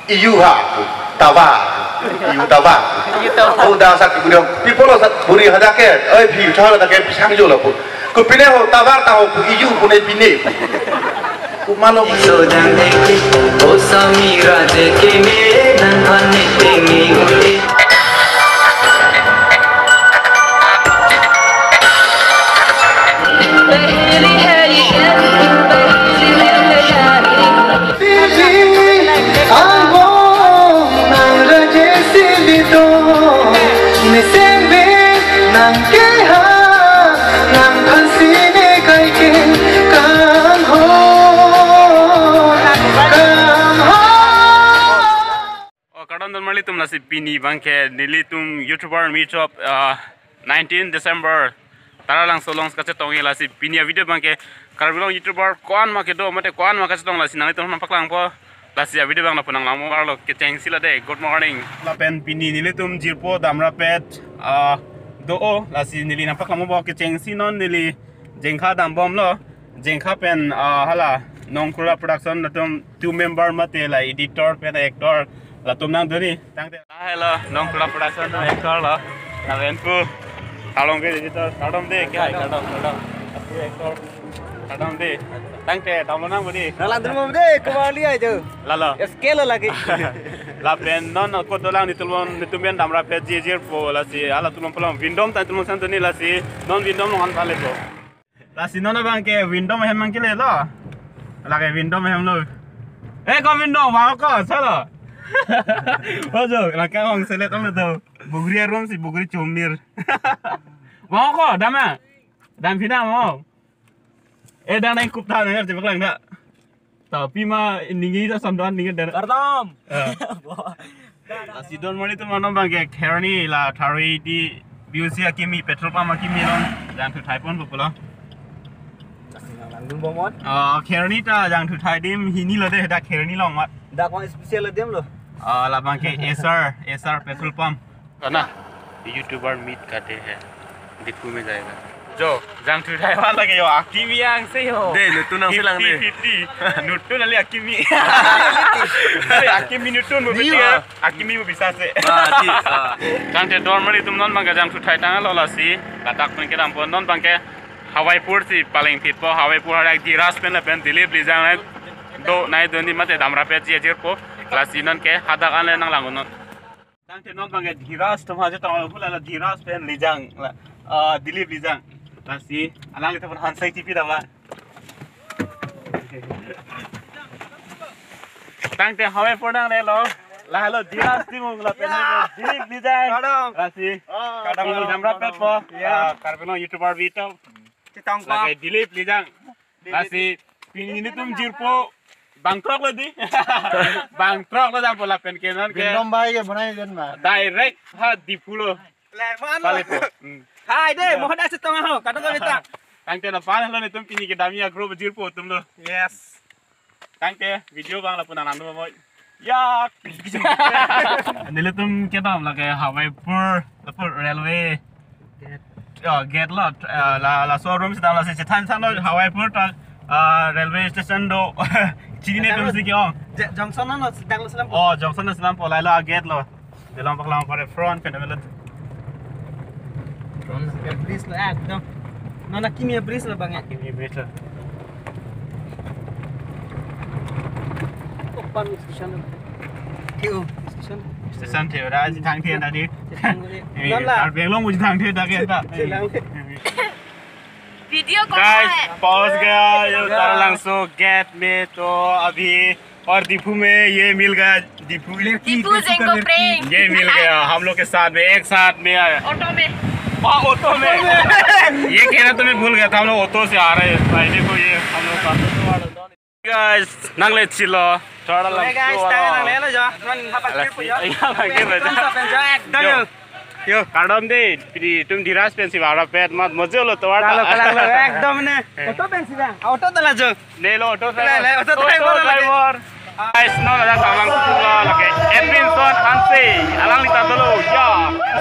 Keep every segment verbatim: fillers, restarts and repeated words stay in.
Iyu ha, tavar, iyu tavar. Iyu tavar. Ho da sat buri, people sat buri hadak ke, oi phi thal hadak ke pisang jo lo pu. Kopine ho tavar ta ho pu iyu pu ne pine. Pu malo. So jang deke, o Samira deke me nang phane tengi ule. Oh, kardom don marli atum, lasi pini abangke nelitum YouTuber meet up, ah, nineteen December Taralangso along kachetongji. Lasi pini avideo abangke Karbi Anglong YouTuber ko-an ma kedo mate ko-an ma kachetong, lasi nanglitum nangpaklangpo. Lasi avideo abang lapu nanglangpo arlo, kechengsi lo de. Good morning. Lapen pini nelitum jirpo Damrapet, ah, do-o, lasi neli nangpaklangpo kechengsi. Non neli Jengkha dambomlo. Jengkha pen, ah, hala Nongkrula Production atum two member mate la editor pen actor latum nangdunji. Tangte. Ah, hello, Nongkrula Production atum actor lo. Lapen pu Kalong ke editor, kardom de, kya hai, kardom, kardom. Aku actor, kardom de. Tangte, damlo nang budi. Nang lang dulu budi, kumali aja. Lalo. Scale lagi. Lapen non ako dolang nelitum, nelitum pen Damrapet ji jirpo, lasi hala tulong pelong. Vindom ta tulong santo ni, lasi non Vindom along an pale po. Lasi non abangke Vindom ahem nangkele lo. Lake Vindom ahem lo. Eh, ko Vindom, vang ko, chalo. Ojo, lake ong selet ong lo to. Bugri arum si bugri chomir. Vang ko, dam ya? Dam phi dam mo. Eh, dam nang kup ta nang, cepat lang da. Tapi ma ninggi ta sondon ninggi dan. Kardom. Eh. Lasi don marli atum, non abangke Kheroni la Tharwi D B O C akimi, petrol pump akimi along jangthu thai ponpo pulo. Lasi nang lang dun bomon. Oh, Kheroni ta jangthu thai adim hini lo de, dak Kheroni along mat. Dak wan special adim lo. Oh, labangke S R, S R petrol pump. Kana? YouTuber meet kate hai. Diphu mein jayega. Jo, jangthu thai wala ke yo, akimi angse yo. De, nutun angse lang de. Fifty fifty. Nutun ali akimi. Are, akimi nutun mo. Ni bisa, ya? Akimi mo bisa se. Ah, di, ah. Tangte don marli atum, non abangke jangthu thai tanglo, lasi ladak pen kedampo. Non abangke Hawaipur si paleng phitpo, Hawaipur hadak Dhiraj pen lapen Dilip Lijang nai do, nai do ni mate Damrapet ji ajirpo. Lasi nonke hadak an le nang lang non. Tangte non abangke Dhiraj atum ha chetong, hula la Dhiraj pen Lijang la, ah, Dilip Lijang. Lasi alanglitum aphan hansai tipi daba. Tangte Hawaipur nanglelo. Lahelo Dhiraj Timung lapen, ya, Dilip Lijang. Kardom. Lasi. Ah, kardom, ini kardom, Damrapet kardom po. Ya. Ah, Karbi Anglong YouTuber bito. Chetong ko. Lake Dilip Lijang. Lasi pini nelitum jirpo Bangkrok lo di. Bangkrok lo dampo lapen ke non ke. Vindom bhai ke bonai den ma. Direct ha Diphu lo. Le, man. Pale po. Hmm. Hai de, ya, mohon dah chetong aho, kadang kami tak. Tangte na pan lo nelitum pini kedam ya group jirpo atum lo. Yes. Tangte video abang lapu nang lang dun bomoi. Ya. Nelitum kedam lake Hawaipur, lapu railway. Gate. Oh, gate lo, eh, la, laso arum si dam, lasi chethan thanlo Hawaipur ta, ah, railway station do. Chinine atum si ke-ong. Ja-, junction lo, sedang lo selam. Oh, junction lo selam po, lahelo gate lo. Dalam paklang pare front pen melo. Front bridge lo, eh, dong. Non akimi bridge lo abang ya. Akimi bridge lo. Opan station lo. Theo station. Station theo, dah si thang theo tadi. Station lo, eh. Eh, non la. Karbi Anglong muji thang theo dah kita. Station lo. Video कौन सा है? गाइस, पहुंच गया ये तारालांगसो गेट में। तो अभी और दीफू में ये मिल गया, दीफू। दीफू जेंगो प्रेम। ये मिल गया हम लोग के साथ में, एक साथ में आया। ऑटो में। हाँ, ऑटो में। ये कहना तो मैं भूल गया था, हम लोग ऑटो से आ रहे हैं। भाई देखो, ये हम लोग का guys, nang le chilo. Thora lang. Hey guys, tang nang le lo jo. Tuan hapa trip jo. Iya, lagi baca. Tuan sa pen jo, ekdom. Yo. Yo, kardom de, pini itum Dhiraj pen si bara pet mat mojo lo tovar. Lalo, ta. Kalang lo, ekdom ne. Auto pen si ba. Auto ta la jo. Ne lo, auto driver. Le, le, auto driver. Auto driver. Guys, non ada kalang kulo lagi. Edwinson Hanse, alangli ta dolo. Ya.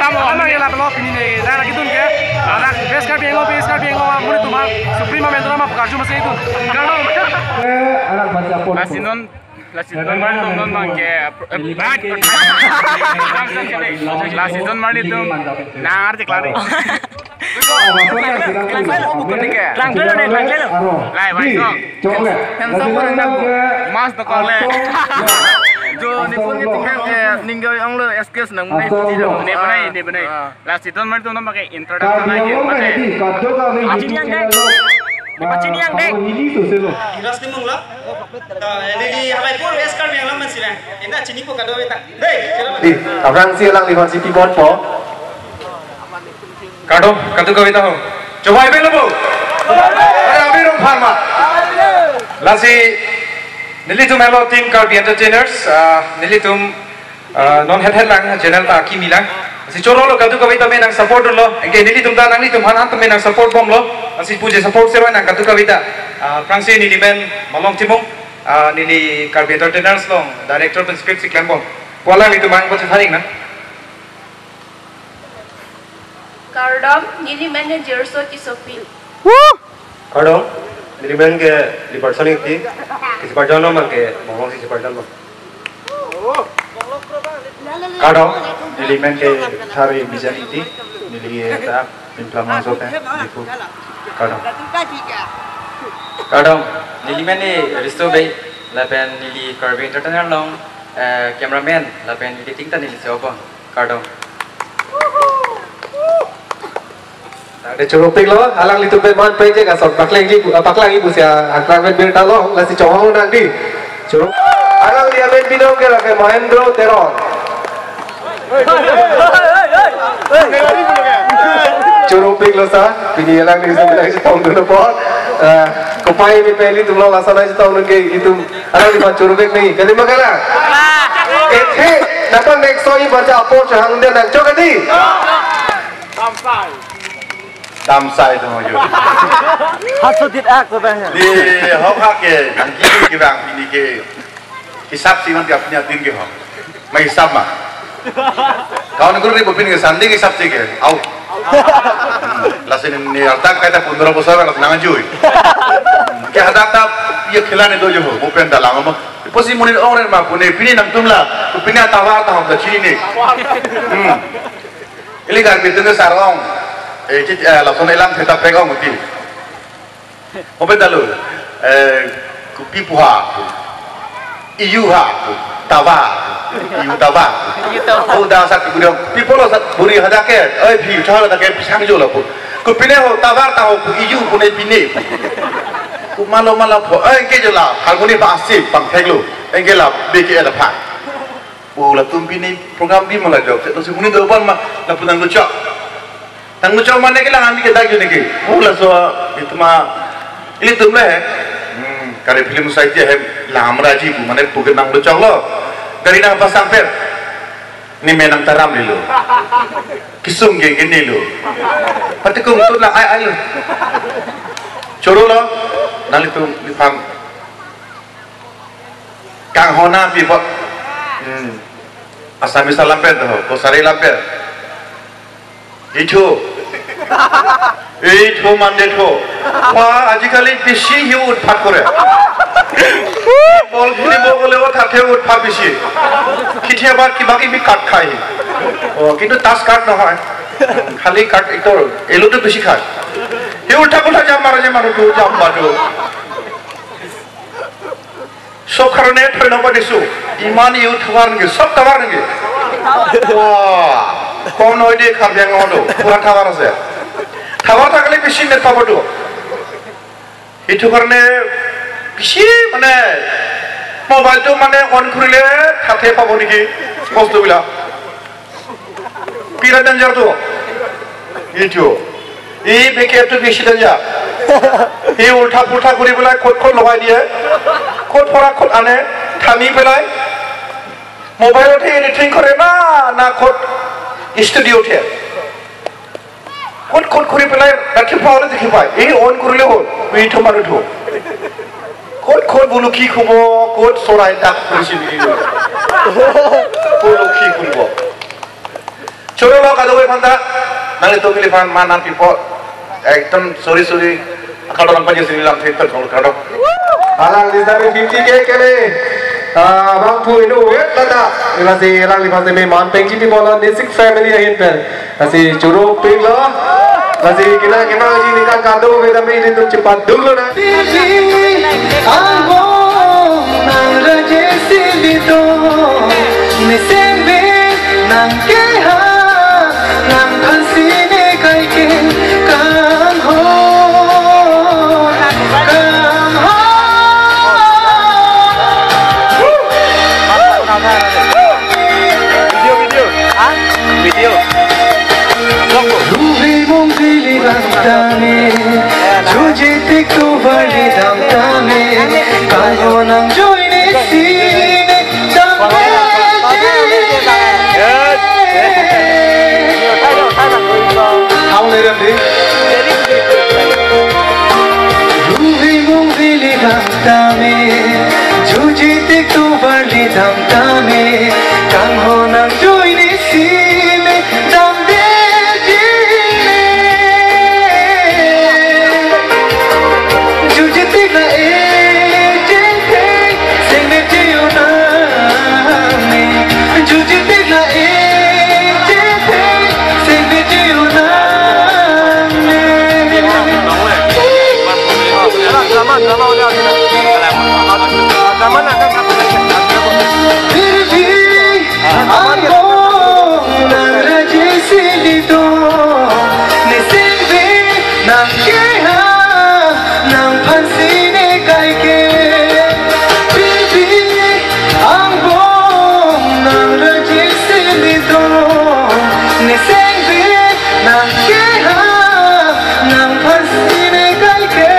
Sama kami la lo pini ne. Dara kitun ke. Anak best Karbi Anglong, best Karbi Anglong, muni tuma. Suprema mentora ma karju masih itu. Kardom. Anak baca pon. Lasi non Lasi ton marli atum non abangke, eh, lasi ton marli atum nang arje klari. Klangkelo ne, klangkelo. Lai, bai, so. Mas dokok le. Jo, ne pun ne tingkang, eh, ningga onglo S K S nang ne puji lo. Ne benai, ne benai. Lasi ton marli atum non abangke introduction aja, mate. Pachini yang dek. Pachini yang dek. Iras ni mungla. Ini di Hamaipur West Karbi Anglong man sila. Ina chini po kado beta. Hei, sila. Di, aphrangsi alangliphan si pibon po. Kado, kado kavita ho. Coba ibe lo po. Ada abi rong pharma. Lasi, nelitum helo team Karbi Entertainers, ah, nelitum ah, non het het lang channel ta akimi lang. Lasi choro lo kado kavita me nang support lo. Anke nelitum ta nanglitum aphan tame nang support bomlo. Lasi puji support sero nang kado kavita. Ah, aphrangsi neli men Malong Timung, ah, neli Karbi Entertainers along director pen script si klem bom. Pu alanglitum aphan pachethang nang. Kardom, neli men Jerso Tissopi. Kardom, neli men ke Libertson Ingti, kisi parjan lo abangke Bonglong si si parjan lo. Kardom, neli men ke Thari Bijan Ingti, neli ta Pimplamangso pen, Diphu. Kardom. Kardom, neli men ni Risto Bey, lapen neli Karbi Entertainer along, eh, cameraman, lapen editing ta neli si obon. Kardom. Ade choro pik lo, alanglitum pen man pek je kason, paklangji, paklangji pusi angkrang pen birta lo, lasi chonghong nang di. Choro. Alangli amen binong ke lake Mahendro Teron. Choro pik lo sa, pini alangli si nangchetongdun apot. Eh, kopai ni pen ilitum lo lason nangchetongdun ke itum, alangliphan choro pik nangji, kali ma kalang? Ethe, napa next song ibaca apor chahang dia nangchok kali? Damsai itu mau juga. Haso dit ak ko bang. Di hok hak ke, nangki ke bang, ini ke. Hisap si man ke apni atin ke ho. Mai hisap ma. Kawan guru ni bupin ke sandi ke hisap si ke. Au. Hmm. Lasi ni arta kaita pundro bosor lasi nang jui. Hmm. Ke hadak ta ye khela ne do jo ho. Bupin dalang mo. Posi monit ong ren ma pune pini nangtum la. Pini atawa ta hok da chini. Hmm. Ili Karbi atum ke sarong. Eh, ci, eh, lason elam theta pek ong uti. Open dalu, eh, kopi pu ha, iyu ha, tawa, iyu tawa. Iyu tawa. Oh, da sat gudang, people lo sat buri hadak ke, oi, phi, chalo hadak ke, pisang jo lo pu. Kopine ho, tawa ta ho, iyu pune pine. Ko malo malo po, eh, ke jo la, harmoni ba asip, pangthek lo, eh, ke la, beke ada pha. Oh, latum pini program di mala jok. Seta si muni do pan ma, lapu nang luchok. Nang luchok mane ke lang ami ke dak juni ke. Oh, laso itum ma, ilitum le. Hmm, Karbi Film Society ahem lam raji pu mane pu ke nang luchok lo. Gari nangpasang per. Ni menang taram lilo. Kisung geng geni lo. Pati kung tut lang ai ai lo. Choro lo. Nanglitum lipang. Kanghon na pi po. Hmm. Assamese alam pen to, Kosari alam pen. Ithu. Ithu mande thu. Pa ajikali bisi hi utpat kore. Bol khilibo gole o thathe utpat bisi. Khithia ba kiba kibi kat khai. Oh, kintu tas kat nohoi. Khali kat itor, elo to bisi khai. Hi ulta pulta jam mare je manu tu, jam badu. Sob karone thoi nang padiso. Iman youth tovar nangji, sob tovar nangji. Wah, kom noi de Karbi Anglong do, pura tovar ase. Tovar thakle bisi net pabo do. Itu karone bisi mane mobile to mane on kurile thathe pabo niki bostu bila. Pira danger to. Itu. Ei beke to bisi danger. Ei ulta pulta kuri pelai khot khot logai diye. Khot phora khot ane thami pelai. Mobile te editing kore na na khot studio te. Khot khot kuri pelai rakhi pha le dikhi pai. Ei on kurile ho. Ei thoma ru tho. Khot khot bulu ki khubo, khot sorai dak kuri sini. Bulu ki khubo. Choro lo kadokave aphanta, nanglitum neliphan man an pipo, ekdom sorry sorry, akadok an pajir sini lam thek thek kadok. Alang di sabi fifty K kene. Ah, bang pu inu wet lata. Lasi alangli phan seme man peng chiti bolo Nisik family ahin pen. Lasi choro peng lo. Lasi kina kina ji ni kan kado wet ami ilitum chepaduk lo na. Angbong nang raje silito. Niseng be nang keha. Nang phan sine kaike kangho, kangho. Video, video. Ha? Video. Ruve mong vili bang tame, juje tik tu bali dam tame, kangho nang joine sine. Ruve mong vili bang tame, juje tik tu bali dam tame, kangho nang joine sine, dam de jine. Juje tik la e je thek, seng de je yo nang ne. Juje tik la e je thek, seng de je yo nang ne. Drama, drama, drama, drama, drama, drama, drama. Angbong nang raje silito, niseng be nang keha, nang phan sine kaike. Bibi angbong nang raje silito, niseng be nang keha, nang phan sine kaike.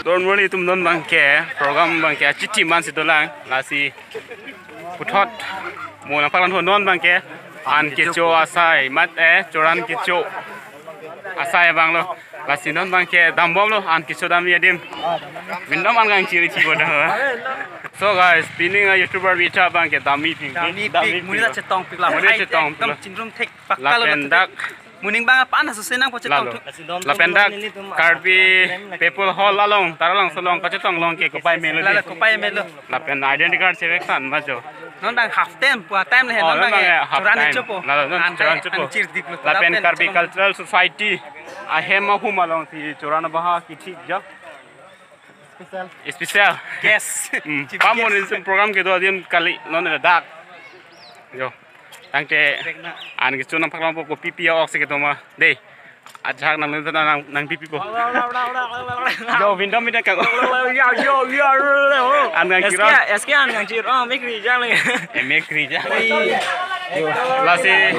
Don wali tum don bangke, program bangke, achiti man si dolang, lasi puthot mo nangpaklang ho non bangke an kecho asai mat eh choran kecho asai abang lo, lasi non bangke dambom lo an kecho dam ya dim. Vindom an gang chiri chi boda. So guys, pining a YouTuber bita bangke dami ping. Dami ping, muni ta chetong ping la. Muni chetong ping la. Ekdom chingrum thek pakka lo. Lapen dak Muning bang apan aso senang po chetong. Lalo. Lapen dak Karbi People Hall along, Taralangso along, kachetong long ke kopai melo lalo de. Kopai melo. Lapen identity card check kan majo. Non bang half time, pua time le. Oh, non bang bang half time. Choran chopo. Lalo, non choran chopo. Lapen Karbi Cultural Society ahem ahum along si choran baha kithik jo. Special. Special. Yes. Hmm. Chief guest. Pamon in program kedo adim kali non dak. Yo. Tangte an kecho nangpaklangpo kopi pi a-ok si kedo ma. Dei. Ajak nang nang nang nang pipi po. Yo, vindom vindom kang. Yo, yo, yo, yo. An nang kiro. S K, S K an nang kiro. Oh, mek ri jang le. Eh, mek ri jang. Lasi,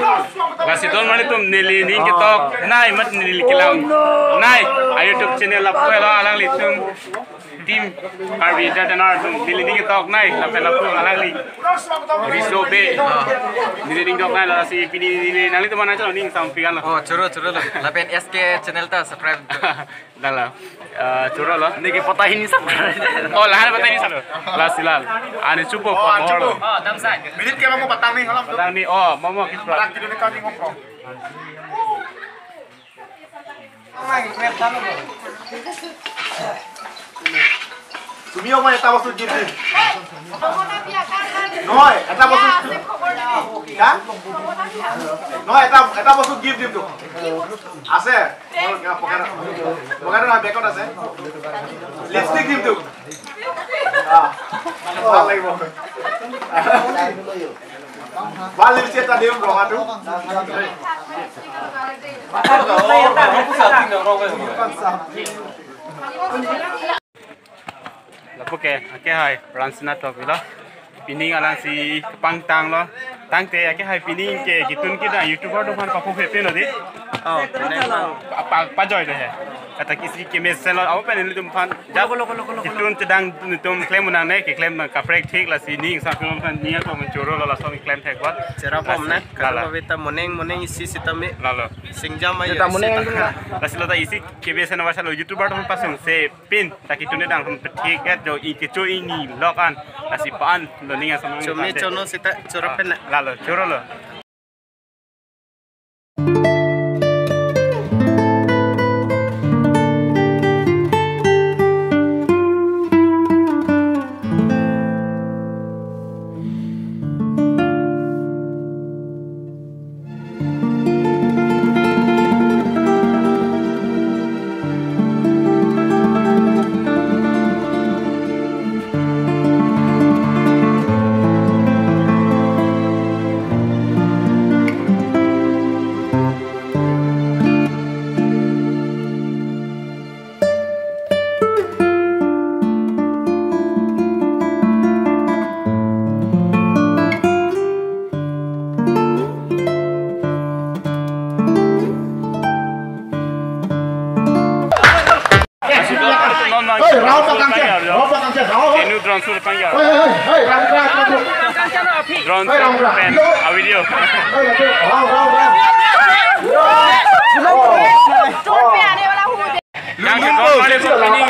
lasi don mani tum neli ning ketok nai mat neli kelang. Nai, a YouTube channel lapu helo alanglitum. Team Karbi Entertainer atum neli ning ketok nai lapen lapu alangli. Riso be. Neli ning ketok nai lasi pini neli nanglitum mana chalo ning sampingan lo. Oh, choro, choro lo. Lapen S K channel ta subscribe. Dala. Eh, choro lo. Neke pata hini subscribe. Oh, lahan pata hini salo. Lasi lal. Ani chupo. Oh, po chupo. Oh, damsai. Minute ke mo patang ni halam tu. Patang ni, oh, momo kiswa. Patang kilo ni kami ngopro. Tumi, oh, mai, eta bostu gift dim. Noi, eta bostu. Ka? Noi, eta, eta bostu gift dim tu. Ase. Oh, ya, pocket. Pocket na bag ot ase. Lipstick dim tu. Ah. Bhal lagibo. Bhal lipstick ta dim rong atu. Lapu ke, ake hai, Ransina Tokbi lo. Pining alangsi kepangtang lo. Tangte ake hai pining ke kitun kita YouTuber atum aphan papu phepe no di. Oh, pining. Pa, pa, pajoi de he. Kata kisi kemesen lo, awo pen ilitum aphan. Jap, loko, loko, loko, loko, kitun chedang netum klem unang ne, keklem nang kaprek thik lasi ning sa film aphan ning ako men choro lo lason klem thek ba. Choro bom na, lasi, lala. Kalau beta moning, moning isi sitame. Lalo. Singjam ayo. Sita moning sita. Lasi lo ta isi kemesen awasa lo YouTuber atum pasung se pin. Ta kitun dang atum thik et jo i kecho ini lok an. Lasi pan lo ning asam. Chumi chono sita choro pen na. Lalo, choro lo. Hey, hey, hey, hey, Ramra, Ramra. Drone Hey, Ramra. Pen, a video. Hey, Ramra, Ramra, Ramra. Yang kedua kali opening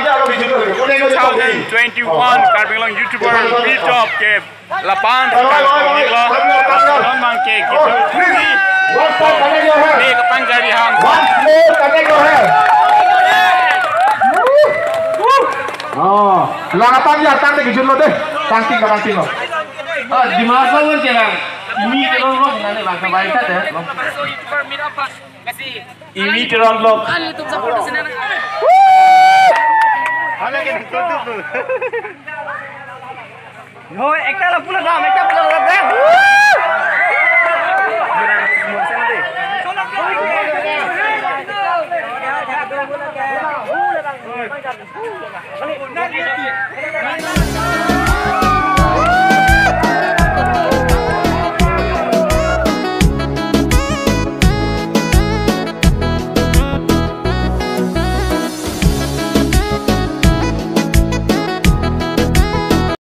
two thousand twenty-one Karbi Anglong YouTuber Meetup ke lapan Oi, oi, oi, oi. Karbi Anglong. Ramra, Ramra. Teman ke gitu. Please, one more, connect your hand. Ini ke panjari hang. One more, connect your hand. Oh, langpang ya, tang deh, kejut lo deh. Tangting, tangting lo. Ah, di masa pun kira. Ini kira lo, nanti bangsa baik saja. Ini kira lo. Yo, ekta la pula dam, ekta pula dam, dam.